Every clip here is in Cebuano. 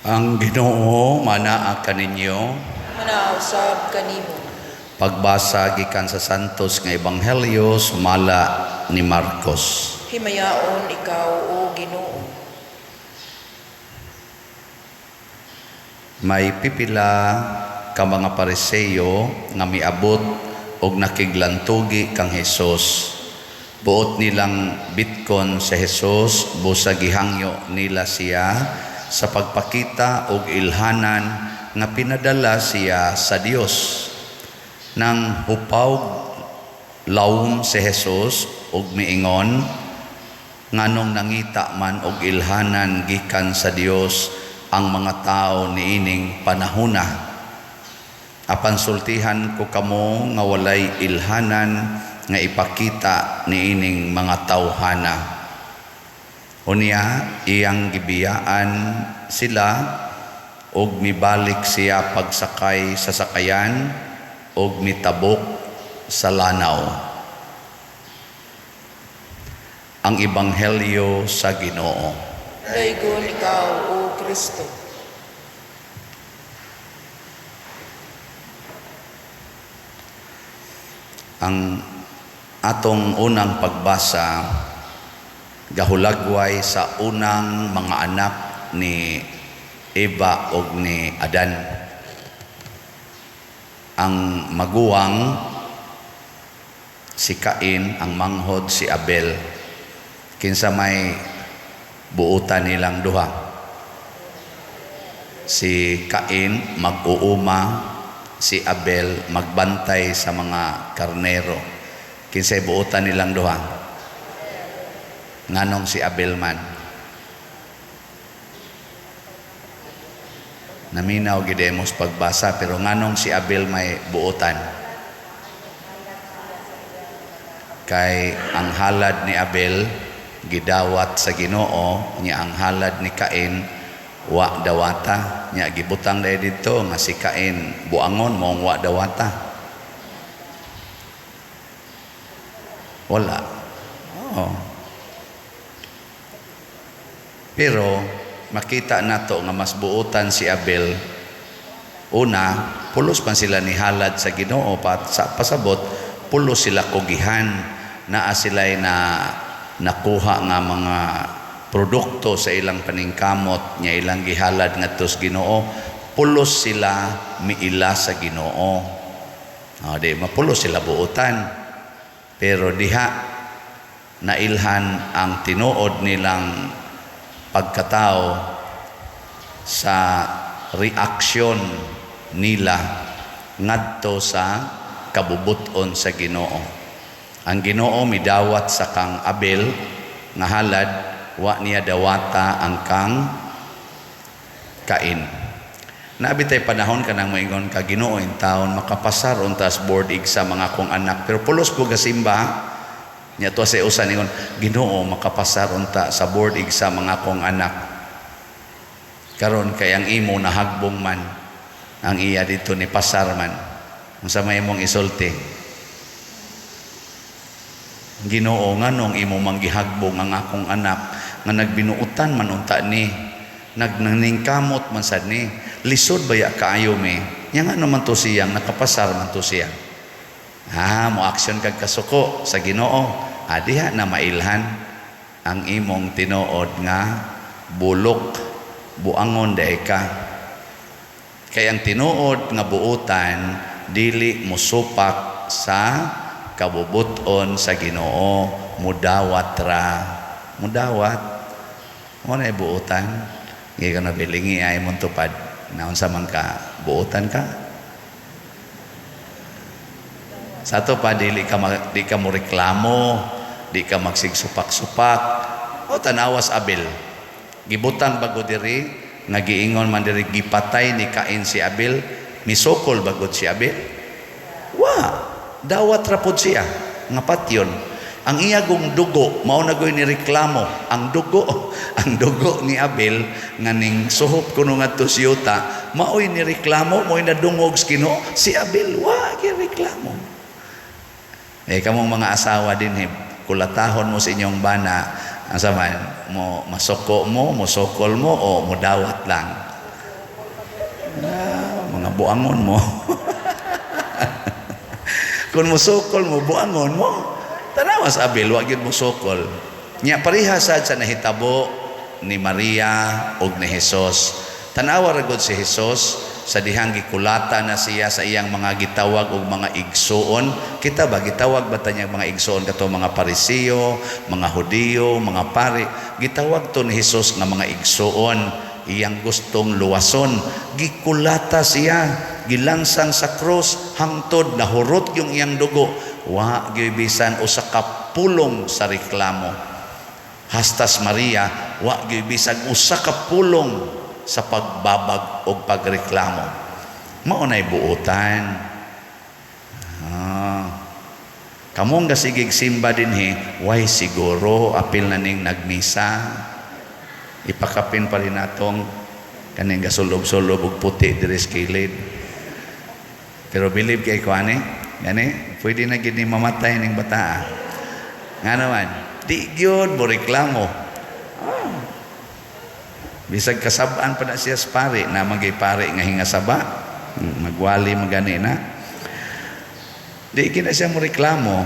Ang Ginoo manaa kaninyo. Manaa usab kanimo. Pagbasa gikan sa Santos nga Ebanghelyo sumala ni Marcos. Himayaon ikaw, o Ginoo. May pipila ka mga Pariseo nga miabot og nakiglantugi kang Hesus. Buot nilang bitkon si Hesus, busa gihangyo nila siya sa pagpakita og ilhanan nga pinadala siya sa Dios. Nang hupaw lawom si Hesus og miingon, nganong nangita man og ilhanan gikan sa Dios ang mga tawo niining panahona? Apan sultihan ko kamo nga walay ilhanan nga ipakita niining mga tawhana. Unya iyang gibiyaan sila og mibalik siya pagsakay sa sakayan og mitabok sa lanaw. Ang Ebanghelyo sa Ginoo. Daygon ikaw, O Kristo. Ang atong unang pagbasa gahulagway sa unang mga anak ni Eva og ni Adan. Ang maguwang si Cain, ang manghod si Abel. Kinsa may buutan nilang duha? Si Cain mag-uuma, si Abel magbantay sa mga karnero. Kinsay buutan nilang duha? Nganong si Abel man? Naminaw gid mos pagbasa, pero nganong si Abel may buutan? Kay ang halad ni Abel gidawat sa Ginoo, nya ang halad ni Cain wa dawata. Nya gibutang dahil dito nga si Cain buangon mong wa dawata. Wala. Oo. Pero makita nato nga mas buutan si Abel. Una, pulos man sila ni halad sa Ginoo, pat sa pasabot pulos sila kugihan, naa sila'y na nakuha nga mga produkto sa ilang paningkamot nya ilang gihalad ngadto sa Ginoo, pulos sila miila sa Ginoo. O, di mapulos sila buutan. Pero diha nailhan ang tinuod nilang pagkatao sa reaksyon nila ngadto sa kabubuton sa Ginoo. Ang Ginoo midawat sa kang Abel nga halad, wa niya dawata ang kang Cain. Nabi tay panahon kanang moingon ka, Ginoo in taon makapasar untas board exam mga akong anak, pero pulos po gasimba nya to sa usan ingon, Ginoo makapasar unta sa board exam mga akong anak. Karon kay ang imo nahagbong man, ang iya dito ni pasar man. Unsa may imong isulti? Ginoo, nganong imo manggihagbong ang akong anak nga nagbinuutan man unta ni, nagnaningkamot man sad ni, lisod baya kaayo mi? Nya nga naman to siyang nakapasar man to siya. Mo aksyon kag kasuko sa Ginoo. Diha na mailhan ang imong tinuod nga bulok, buangon dae ka. Kay ang tinuod nga buutan dili mosupak sa kabubuton sa Ginoo, mudawat ra, mudawat. Mo na buutan. Ngi ka na bilingi ay mong tupad. Naunsa man ka, buutan ka. Sa ato pa, dili ka di ka mo reklamo, di ka magsigsupak-supak. O tanawas Abel. Gibutang bago diri, nga giingon man diri gipatay ni Cain si Abel, misukol bagod si Abel. Wa, dawat ra pod siya nga patyon. Ang iyagong dugo mao na goy ni reklamo. Ang dugo, ang dugo ni Abel nga ning suhop kuno ngadto sa yuta, maoy ni reklamo, maoy nadungog sa Ginoo. Si Abel wa gireklamo. Kamong mga asawa din, kulatahon mo sa inyong bana, ang saman, mo masoko mo, mosokol mo, o modawat lang. Ah, mga buangon mo. Kung musukol mo, buangon mo. Tanawa sa Abel, wa gyud musukol. Nya pareha sad sa nahitabo ni Maria ug ni Jesus. Tanawa ra gud si Jesus sa dihang gikulata na siya sa iyang mga gitawag og mga igsuon. Kita ba gitawag ba ta niya mga igsuon kato mga Parisiyo, mga Hudiyo, mga pari? Gitawag to ni Jesus nga mga igsuon, iyang gustong luwason. Gikulata siya, gilansang sa krus hangtod nahurot yung iyang dugo. Wa gyud bisan usa ka pulong sa reklamo. Hastas Maria, wa gyud bisan usa ka pulong sa pagbabag o pagreklamo. Mao nay buotan. Ah. Kamong gasigig simba dinhi, way siguro apil na ning nagmisa. Ipakapin pa rin natong kaning gasulob-sulob og puti diri sa kilid. Pero believe kay ko ani, gani, pwede na gid ni mamatay ning bata. Nga naman, di gyud mo reklamo. Ah. Bisag kasab-an pa na siya sa pare, na magay pare nga hingasaba, magwali magani na. Di gid na siya mo reklamo.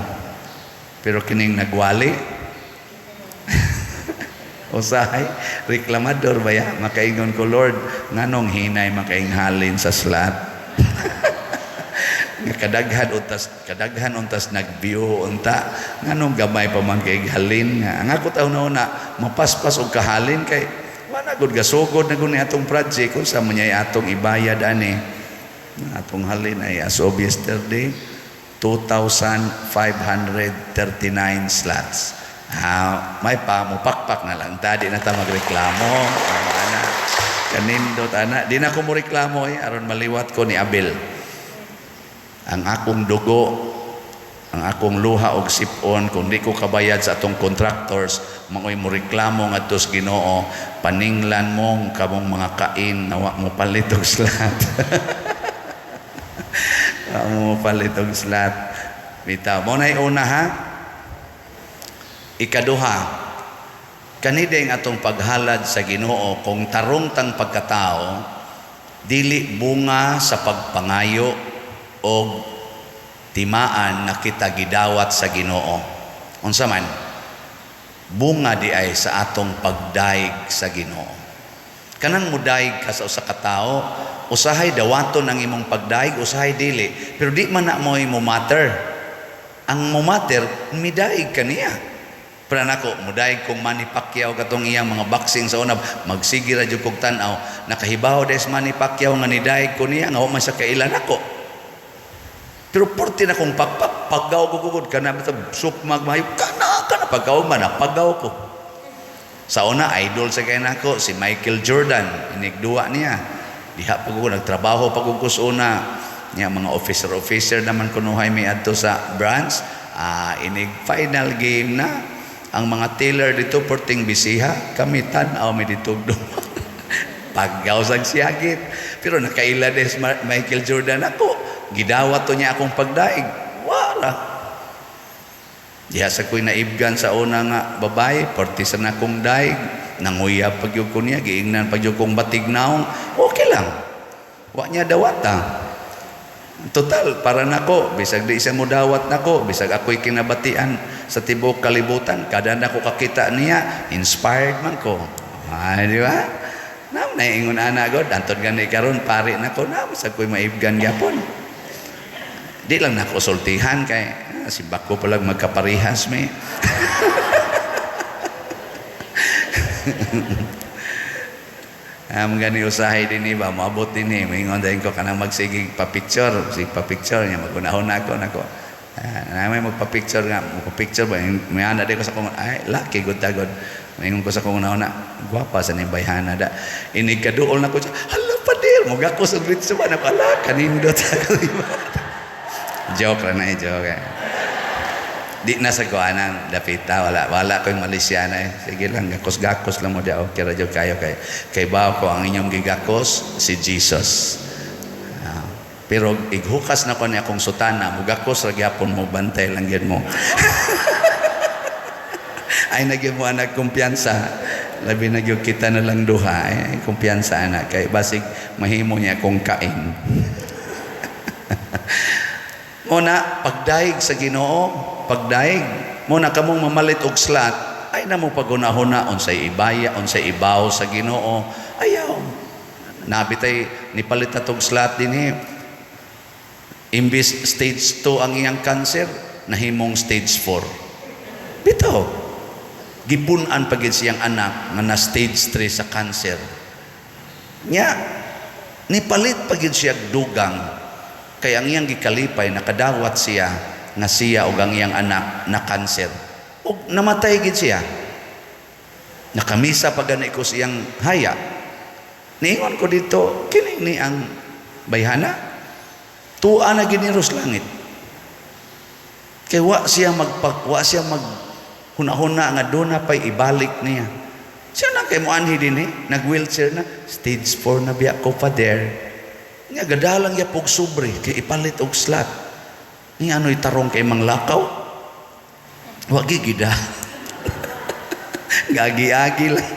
Pero kining nagwali, usahay, reklamador ba ya? Makaingon ko, "Lord, nganong hinay makainghalin sa slot?" Nga kadaghan untas nag-view unta, nganong gamay pa man kay halin? Nga ang ako taon na mapaspas og kahalin kay wala gud, gasugod na gud ni atong project, unsa man niya atong ibayad ani? Atong halin ay, as of yesterday, 2,539 slots. Ah, may pa mo pakpak na lang ta, di na ta magreklamo. Ah, ana kanindot ana, di na ko mo reklamo eh, aron maliwat ko ni Abel. Ang akong dugo, ang akong luha og sipon, kung di ko kabayad sa atong contractors, maoy mo reklamo ngadto sa Ginoo, "Paninglan mo kamong mga kain na wa mo palit og slot. Wa mo palit og slot." Bitaw mo nay una ha. Ikaduha, kani ang atong paghalad sa Ginoo, kung tarong tang pagkatao, dili bunga sa pagpangayo og timaan nga kita gidawat sa Ginoo. Unsa man? Bunga di ay sa atong pagdaig sa Ginoo. Kanang mudaig ka sa usa ka tawo, usahay dawaton ang imong pagdaig, usahay dili. Pero di man na mo'y mo matter. Ang mo matter, midaig ka niya. Pero nako, mudaig kong Manny Pacquiao katong iyang mga boxing sa una, magsige ra jud kog tan-aw. Nakahibaw des Manny Pacquiao nga nidaig ko niya nga wa man siya kailan ako. Pero porti na kong pakpak, pagaw ko gugod kana bitaw sukmag mayo kana kana pagaw man pagaw ko. Sa una, idol sa kay nako si Michael Jordan, inigduwa niya. Diha pa ko nagtrabaho pa ko sa una. Niya mga officer officer naman kunuhay mi adto sa branch. Ah, inig final game na ang mga teller dito porting bisiha, kami tan-aw mi dito. Paggaw sa siyagit. Pero nakaila des Michael Jordan ako. Gidawat to niya akong pagdaig. Wala. Diha sa ko'y naibgan sa una nga babae, porti sa nakong daig, nanguyab pag ko niya, giingnan pag kong batig naong, okay lang. Wa niya dawata. Total, para nako, bisag di siya mudawat nako, bisag ako'y kinabatian sa tibuok kalibutan, kada nako kakita niya, inspired man ko. Ay, di ba? Nam naingon ana god, antod gani karon pare nako na bisag ko'y maibgan gyapon. Di lang nako sultihan kay ah, si Bako palag magkaparehas mi. Am gani usahay din ba moabot din eh. Moingon dayon ko kanang magsigig pa-picture, sig pa-picture niya magunahon na ako nako. Ah, na may magpa-picture nga, magpa-picture ba may ana di ko sa kong ay laki gud tagod. Moingon ko sa kong una, gwapa sa ning bayhana da. Inig kaduol na ko siya, hala padir, mugako sa dritso ba nako ala kanindot ako. Joke ra na eh, joke. Eh. Di na sa kuanan, dapita, wala, wala ko yung Malaysia na eh. Sige lang, gakos-gakos lang mo di okay ra jud kayo kay kay bawo ko ang inyong gigakos si Jesus. Ah, pero ighukas na ko niya akong sutana, mugakos ra gyapon mo, bantay lang gyud mo. Ay nagyan mo anak kumpiyansa. Labi na gyud kita na lang duha eh, kumpiyansa ana kay basig mahimo niya akong kain. Mo na pagdayeg sa Ginoo, pagdayeg mo na kamong mamalit og slot, ay na mo paghuna-huna unsay ibaya, unsay ibaw sa Ginoo. Ayaw. Nabitay nipalit na tog slot dinhi. Imbis stage 2 ang iyang cancer, nahimong stage 4. Bitaw. Gipun-an pa gid siyang anak nga na stage 3 sa cancer. Nya, nipalit pa gid siya dugang kay ang iyang gikalipay, nakadawat siya nga siya ug ang iyang anak na cancer. Ug namatay gid siya. Nakamisa pa gani ko siyang haya. Niingon ko dito, kini ni ang bayhana. Tua na gid ni langit. Kay wa siya mag huna-huna nga doon na pa'y ibalik niya. Siya na kay moanhi din eh, nag-wheelchair na, stage 4 na biya ko pa there. Nga gadalang ya pog sobre kay ipalit og slot. Ni ano itarong kay manglakaw? Wa gigida. Gagi-agi lang.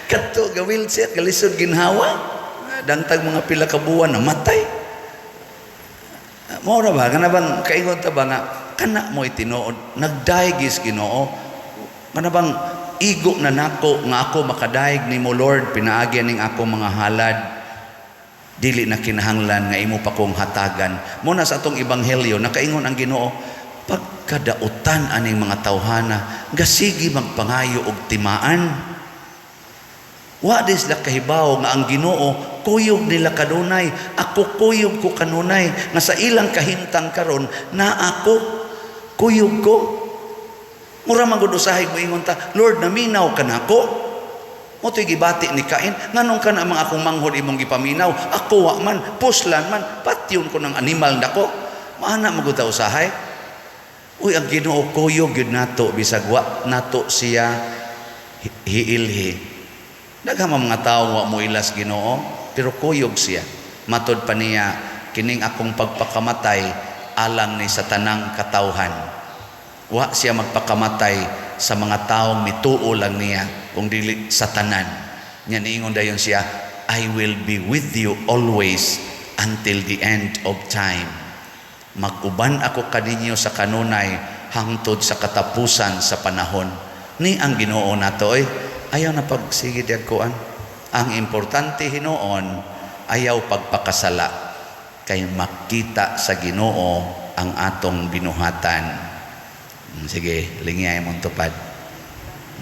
Kadto ga wheelchair galisod ginhawa. Dangtag mga pila ka buwan, namatay. Mao ra ba kana bang kaingon ta ba nga kana mo tinuod nagdayeg is Ginoo, kana bang igo na nako nga ako makadayeg nimo, Lord, pinaagi ning ako mga halad, dili na kinahanglan nga imo pa kong hatagan. Mo na sa atong ebanghelyo, nakaingon ang Ginoo, pagkadautan aning mga tawhana, gasigi magpangayo og timaan. Wa di sila kahibaw nga ang Ginoo kuyog nila kanunay. Ako, kuyog ko kanunay nga sa ilang kahimtang karon na ako kuyog ko. Mura man gud usahay moingon ta, "Lord, naminaw ka nako." Mo to'y gibati ni Cain, nganong kana mga akong manghod imong gipaminaw, ako wa man, puslan man, patyon ko ng animal nako. Maana man gud ta usahay. Uy, ang Ginoo kuyog gyud nato bisag wa nato siya hiilhi. Daghan man mga tawo wa mo ilas Ginoo, pero kuyog siya. Matod pa niya, kining akong pagpakamatay alang ni sa tanang katawhan. Wa siya magpakamatay sa mga taong mituo lang niya, kung dili sa tanan. Nya niingon dayon siya, "I will be with you always until the end of time." Mag-uban ako kaninyo sa kanunay hangtod sa katapusan sa panahon. Ni ang Ginoo nato oy, ayaw na pagsige kuan. Ang importante hinuon, ayaw pagpakasala kay makita sa Ginoo ang atong binuhatan. Sige, lingiyay mong tupad.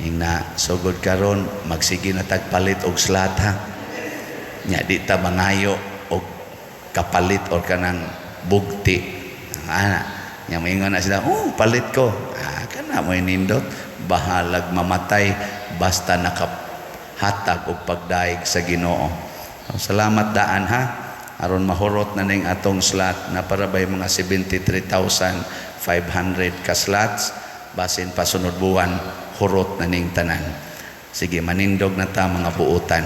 Ingna, sugod karon magsige na tagpalit og slot ha. Nya di ta mangayo og kapalit or kanang bugti. Ana, nya moingon na sila, "Oh, palit ko." Ah, kana mo nindot, bahalag mamatay basta nakahatag og pagdayeg sa Ginoo. So, salamat daan ha. Aron mahurot na ning atong slot na para bay mga 73,500 ka slots, basin pa sunod buwan hurot na ning tanan. Sige, manindog na ta, mga buutan.